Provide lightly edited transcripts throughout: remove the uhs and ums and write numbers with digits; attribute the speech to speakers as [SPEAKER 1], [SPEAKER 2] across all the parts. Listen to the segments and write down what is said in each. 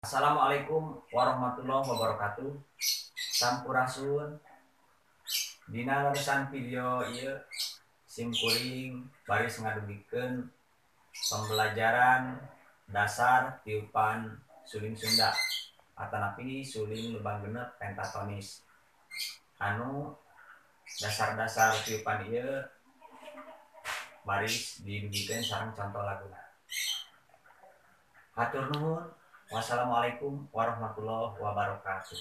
[SPEAKER 1] Assalamualaikum warahmatullahi wabarakatuh. Sampurasun. Dina leresan video ieu simkuring baris ngadugikeun pembelajaran dasar tiupan suling Sunda atanapi suling lubang genep pentatonis. Anu dasar-dasar tiupan ieu baris didugikeun sareng contoh laguna. Hatur nuhun. Wassalamualaikum warahmatullahi wabarakatuh.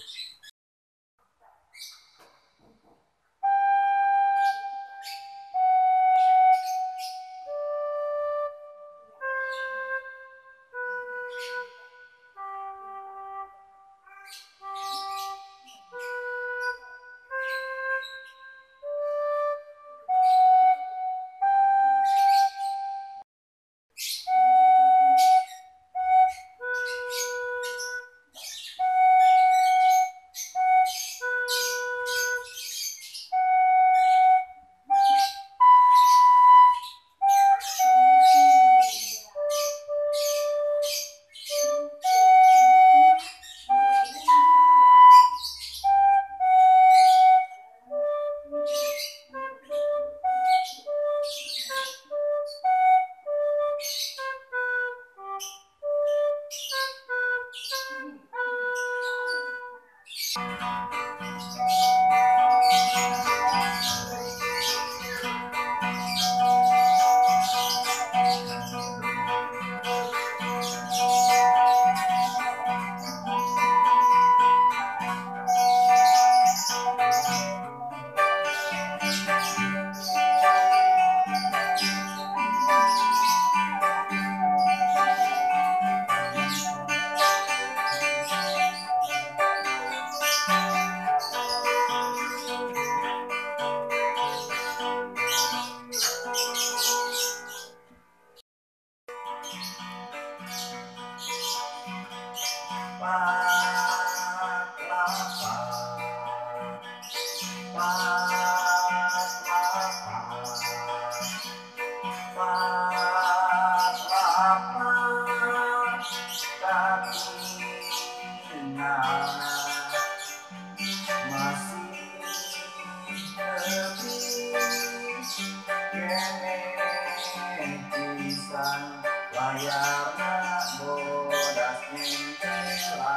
[SPEAKER 2] Layarna bodas nempela.